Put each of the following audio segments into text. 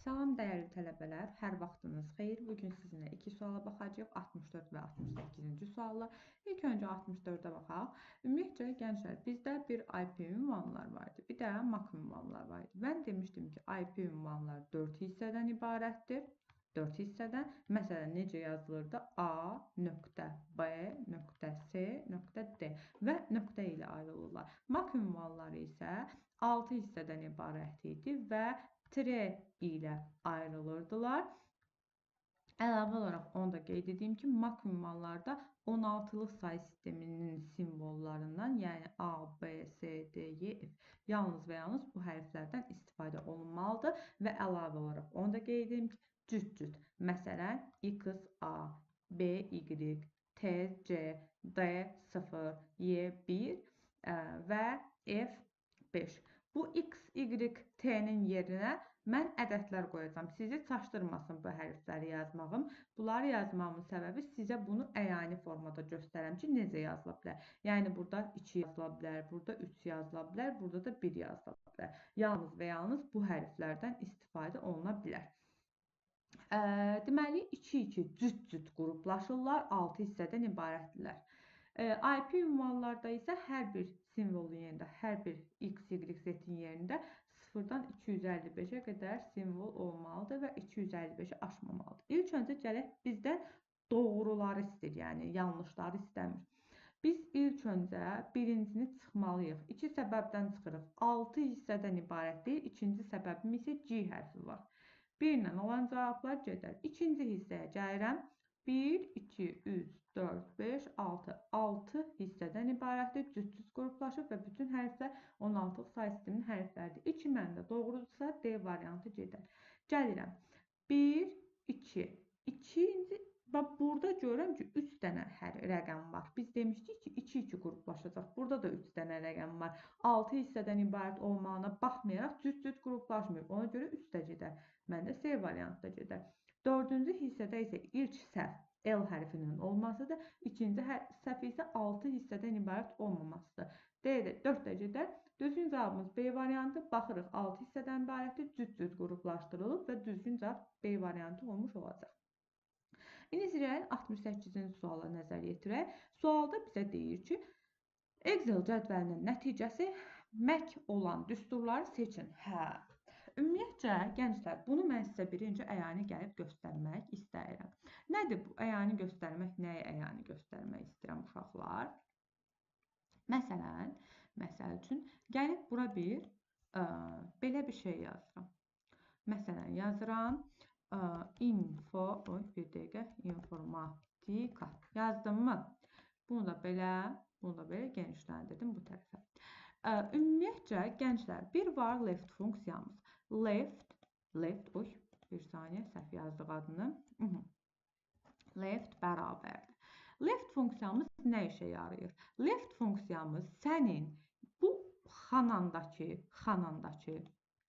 Salam dəyərli tələbələr, hər vaxtınız xeyir. Bugün sizinlə iki suala baxacağıq. 64 və 68-ci suallar. İlk öncə 64-ə baxaq. Ümumiyyətcə gənclər, bizdə bir IP ünvanlar var idi, bir də MAC ünvanlar var idi. Mən demişdim ki, IP ünvanlar 4 hissədən ibarətdir. 4 hissədən. Məsələn, necə yazılırdı? A nöqtə B nöqtə C nöqtə D və nöqtə ilə ayrılırlar. MAC ünvanları isə 6 hissədən ibarət idi və tire ilə ayrılırdılar. Əlavə olaraq onu da qeyd edeyim ki, MAC ünvanlarda 16-lıq sayı sisteminin simvollarından, yəni A, B, C, D, E, F, yalnız və yalnız bu hərflərdən istifadə olunmalıdır və əlavə olaraq onu da qeyd edeyim ki, cüt-cüt, məsələn, X, A, B, Y, T, C, D, 0, Y, 1 və F, 5. Bu X, Y, T-nin yerinə mən ədədlər qoyacağam. Sizi çaşdırmasın bu hərfləri yazmağım. Bunları yazmağımın səbəbi sizə bunu əyani formada göstərəm ki, necə yazıla bilər. Yəni burada 2 yazıla bilər, burada 3 yazıla bilər, burada da 1 yazıla bilər. Yalnız və yalnız bu hərflərdən istifadə oluna bilər. Deməli, 2-2 cüt-cüt qruplaşırlar, 6 hissədən ibarətdirlər. IP ünvanlarda isə hər bir simvolun yerində, hər bir X, Y, Z-in yerində 0-dan 255-ə qədər simvol olmalıdır və 255-i aşmamalıdır. İlk öncə gələk bizdən doğruları istəyir, yəni yanlışları istəmir. Biz ilk öncə birincini çıxmalıyıq. İki səbəbdən çıxırıq. 6 hissədən ibarət deyil. İkinci səbəbim isə G hərfi var. 1 ilə olan cavablar gedər. İkinci hissəyə gəlirəm. 1, 2, 3, 4, 5, 6. 6 hissədən ibarətdir. Cüt-cüt qruplaşıb və bütün hərflər 16-lıq sayı sisteminin hərfləridir. 2 məndə doğrudursa D variantı gedər. Gəlirəm. 1, 2. İkinci, bax burada görürəm ki, 3 dənə rəqəm var. Biz demişdik ki, 2-2 qruplaşacaq. Burada da 3 dənə rəqəm var. 6 hissədən ibarət olmağına baxmayaraq cüt-cüt qruplaşmır. Ona görə 3 də gedər. Məndə C variantı da gedər. Dördüncü hissədə isə ilk səhv L hərfinin olmasıdır. İkinci səhv isə 6 hissədən ibarət olmamasıdır. D-də 4 də gedər. Düzgün cavabımız B variantı. Baxırıq 6 hissədən ibarətdir. Cüt-cüt qruplaşdırılıb və düzgün cavab B variantı olmuş olacaq. İndi gəlin 68-ci suala nəzər yetirək. Sualda bizə deyir ki, Excel cədvəlinin nəticəsi MAC olan düsturları seçin. Hə. Ümumiyyətcə, gənclər, bunu mən sizə birinci əyani gəlib göstərmək istəyirəm. Nədir bu əyani göstərmək? Nəyi əyani göstərmək istəyirəm uşaqlar? Məsələn, məsəl üçün, gəlib bura bir belə bir şey yazıram. Məsələn, yazıram info, bir dəqiqə, informatika yazdım mı? Bunu da belə genişləndirdim bu tərəfə. Ümumiyyətcə, gənclər, bir var left funksiyamız. Left, oy, bir saniyə, səhv yazdıq adını. Left bərabərdir. Left funksiyamız nə işə yarayır? Left funksiyamız sənin bu xanandakı,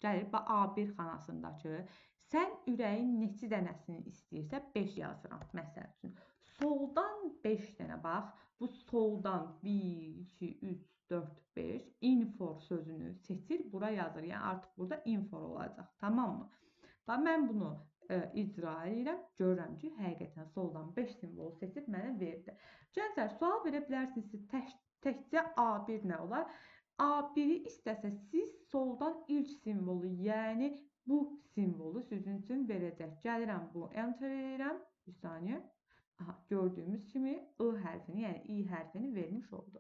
gəlir, A1 xanasındakı, sən ürəyin neçə dənəsini istəyirsə 5 yazıram, məsəl üçün. Soldan 5 dənə bax, bu soldan 1, 2, 3, 4, 5 infor sözünü seçir, bura yazır. Yəni artıq burada infor olacaq, tamam mı? Bax, mən bunu icra edirəm, görürəm ki, həqiqətən soldan 5 simvolu seçib mənə verdi. Gənclər, sual verə bilərsiniz ki, təkcə A1 nə olar? A1-i istəsə siz soldan ilk simvolu, yəni bu simvolu sizin üçün verəcək. Gəlirəm, bunu enter edirəm. Bir saniyə. Aha, gördüyümüz kimi I hərfini, yəni I hərfini vermiş oldu.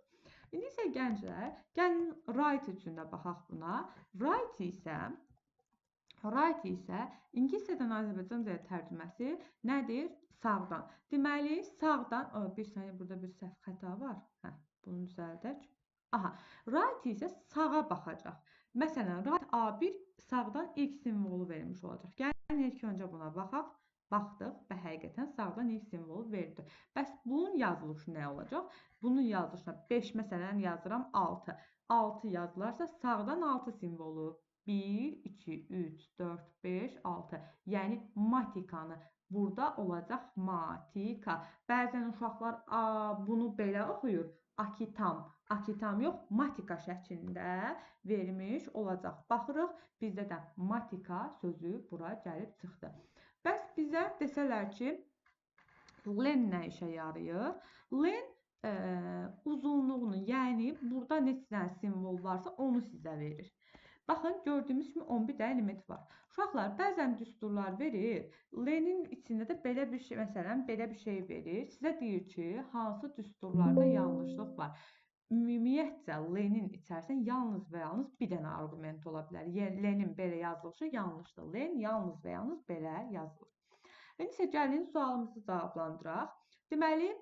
İndi isə gənclər, gəlin right üçün də baxaq buna. Right isə ingiliscədən Azərbaycancaya tərcüməsi nədir? Sağdan. Deməli, sağdan, bir saniyə, burada bir səhv xəta var. Hə, bunu düzəldək. Aha, right isə sağa baxacaq. Məsələn, right A1 sağdan ilk simvolu vermiş olacaq. Gəlin ilk öncə buna baxaq. Baxdıq və həqiqətən sağdan ilk simvolu verdi. Bəs bunun yazılışı nə olacaq? Bunun yazılışına 5 məsələn yazıram 6. 6 yazılarsa sağdan 6 simvolu 1, 2, 3, 4, 5, 6. Yəni matikanı burada olacaq matika. Bəzən uşaqlar bunu belə oxuyur. Akitam. Akitam yox, matika şəklində vermiş olacaq. Baxırıq, bizdə də matika sözü bura gəlib çıxdı. Bəs bizə desələr ki, len nə işə yarayır? Len uzunluğunu, yəni burada neçə dənə simvol varsa onu sizə verir. Baxın, gördüyümüz kimi 11 dənə element var. Uşaqlar, bəzən düsturlar verir. Lenin içində də belə bir şey, məsələn, belə bir şey verir. Sizə deyir ki, hansı düsturlarda yanlışlıq var. Ümumiyyətcə, lenin içərisində yalnız və yalnız bir dənə arqument ola bilər. Yəni, lenin belə yazılışı yanlışdır. Len yalnız və yalnız belə yazılır. İndi isə gəlin sualımızı cavablandıraq. Deməli,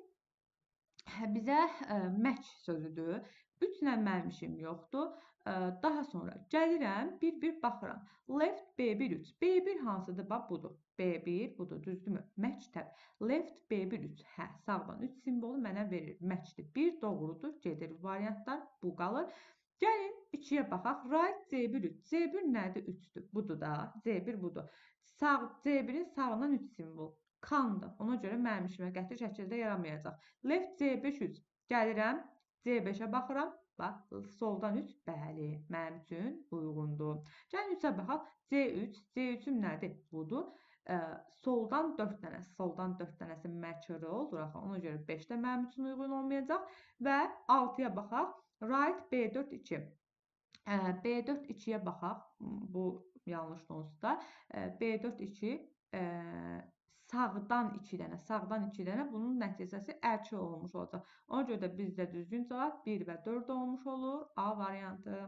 bizə match sözüdür. 3-lə mənim işim yoxdur. Daha sonra gəlirəm, bir-bir baxıram. Left B1 3. B1 hansıdır? Bax, budur. B1 budur, düzdürmü? Match tab. Left B1 3. Hə, sağdan 3 simvolu mənə verir. Matchdir. 1 doğrudur, gedir variantlar. Bu qalır. Gəlin 2-yə baxaq. Right C1 3. C1 nədir? 3-dür. Budur da. C1 budur. Sağ, C1-in sağından 3 simvol. Kandır. Ona görə mənim işimə qəti şəkildə yaramayacaq. Left C5 3. Gəlirəm, C5-ə baxıram. Bax, soldan 3, bəli, mənim üçün uyğundur. Gəlin 3-ə baxaq. C3, C3-üm nədir? Budur. Soldan 4 dənəsi, soldan 4 dənəsi matcher olur. Axı, ona görə 5 də mənim üçün uyğun olmayacaq. Və 6-ya baxaq. Right B4 2. B4 2-yə baxaq. Bu yanlış onsuz da. B4 2 sağdan 2 dənə, sağdan 2 dənə, bunun nəticəsi ərçi olmuş olacaq. Ona görə də bizdə düzgün cavab 1 və 4 olmuş olur. A variantı.